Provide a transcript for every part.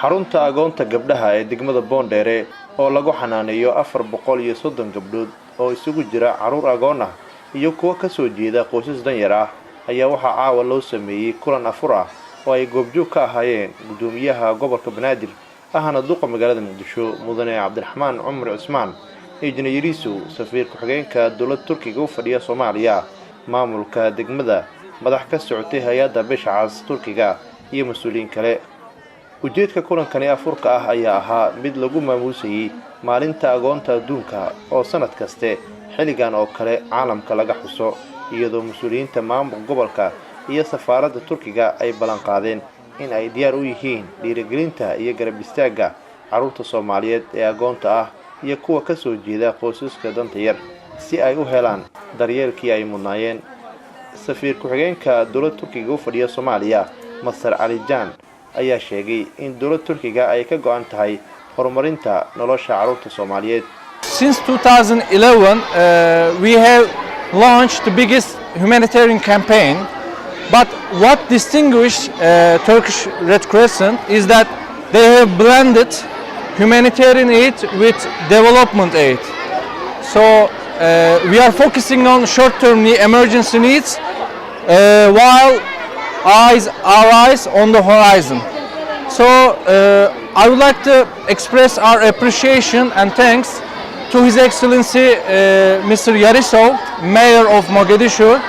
Xarunta agoonta gabdhaha ee degmada Boondheere oo lagu xanaaneeyo 430 gabdhood oo isugu jira carruur agoon ah iyo kuwo kasoo jeeda qoysas danyar ah ayaa waxaa caawa loo sameeyey kulan afur ah oo ay goobjoog ka ahaayeen gudoomiyaha gobolka Banaadir ahna duqa magaalada Muqdisho, mudane Cabdiraxmaan Cumar Cusmaan Injineer Yariisow, safiir ku-xigeenka dowladda Turkiga u fadhiya Soomaaliya, maamulka degmada, madax ka socotay hay-adda Bisha Cas Turkiga iyo mas-uuliyiin kale. Ujeedka kulankani afurka ah ayaa ahaa mid lagu maamuusayey maalinta agoonta adduunka oo sanad kaste xilligan oo kale caalamka laga xuso, iyadoo mas-uuliyiinta maamulka gobolka iyo safaaradda Turkiga ay ballan qaadeen in ay diyaar u yihiin dhiirigelinta iyo garab istaagga carruurta Soomaaliyeed ee agoonta ah iyo kuwa ka soo jeeda qoysaska danta yar si ay u helaan daryeelkii ay mudnaayeen. Safiir ku-xigeenka dowladda Turkiga u fadhiya Soomaaliya, Masar Cali Jaan, ayaa sheegay in dowladda Turkiga ay ka go-an tahay horumarinta nolosha carruurta Soomaaliyeed. Since 2011, we have launched the biggest humanitarian campaign. But what distinguishes Turkish Red Crescent is that they have blended humanitarian aid with development aid. So we are focusing on short-term emergency needs while our eyes on the horizon. So I would like to express our appreciation and thanks to His Excellency Mr. Yarisow, Mayor of Mogadishu.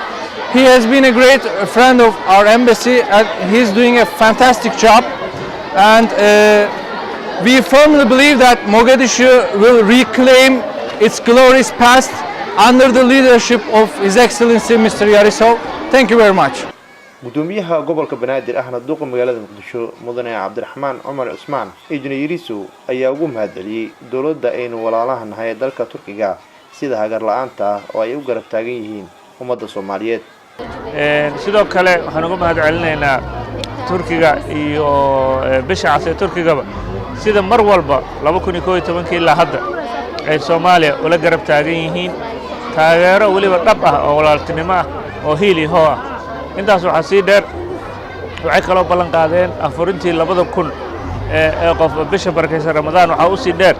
He has been a great friend of our embassy and he's doing a fantastic job. And we firmly believe that Mogadishu will reclaim its glorious past under the leadership of His Excellency Mr. Yarisow. Thank you very much. Gudoomiyaha gobolka Banaadir ahna duqa magaalada Muqdisho, mudane Cabdiraxmaan Cumar Cusmaan Injineer Yariisow, ayaa ugu mahadceliyey dowladda aynu walaalaha nahay ee dalka Turkiga sida hagar la-aanta ah oo ay u garab taagan yihiin ummadda Soomaaliyeed. Sidoo kale waxaan uga mahad celinaynaa Turkiga iyo Bisha Cas ee Turkigaba sida mar walba 2011-kii ilaa hadda ay Soomaaliya ula garab taagan yihiin, taageero weliba dhab ah oo walaaltinimo ah oo hiil iyo hoo ah. Intaas waxaa sii dheer, waxay kaloo ballan qaadeen afurintii 2000 ee qof bisha barakaysan Ramadaan. Waxaa u sii dheer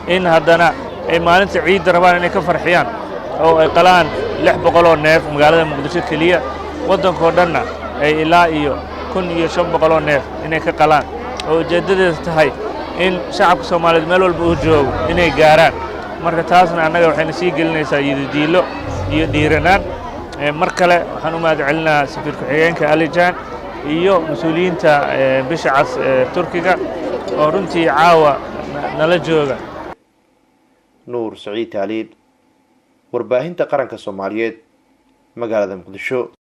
in haddana ay maalinta ciidda rabaan inay ka farxiyaan oo ay qalaan 600 oo neef magaalada Muqdisho keliya, waddankoo dhanna ay ilaa iyo 1500 oo neef inay ka qalaan, oo ujeeddadeedu tahay in shacabka Soomaaliyeed meel walba uu joogo inay gaaraan. Marka taasna annaga waxayna sii gelinaysaa yididiilo iyo dhiiranaan. Mar kale waxaan u mahad celinahaa safiir ku-xigeenka Alijan iyo mas-uuliyiinta Bisha Cas ee Turkiga oo runtii caawa nala jooga. Nuur Saciid Taaliil, Warbaahinta Qaranka Soomaaliyeed, magaalada Muqdisho.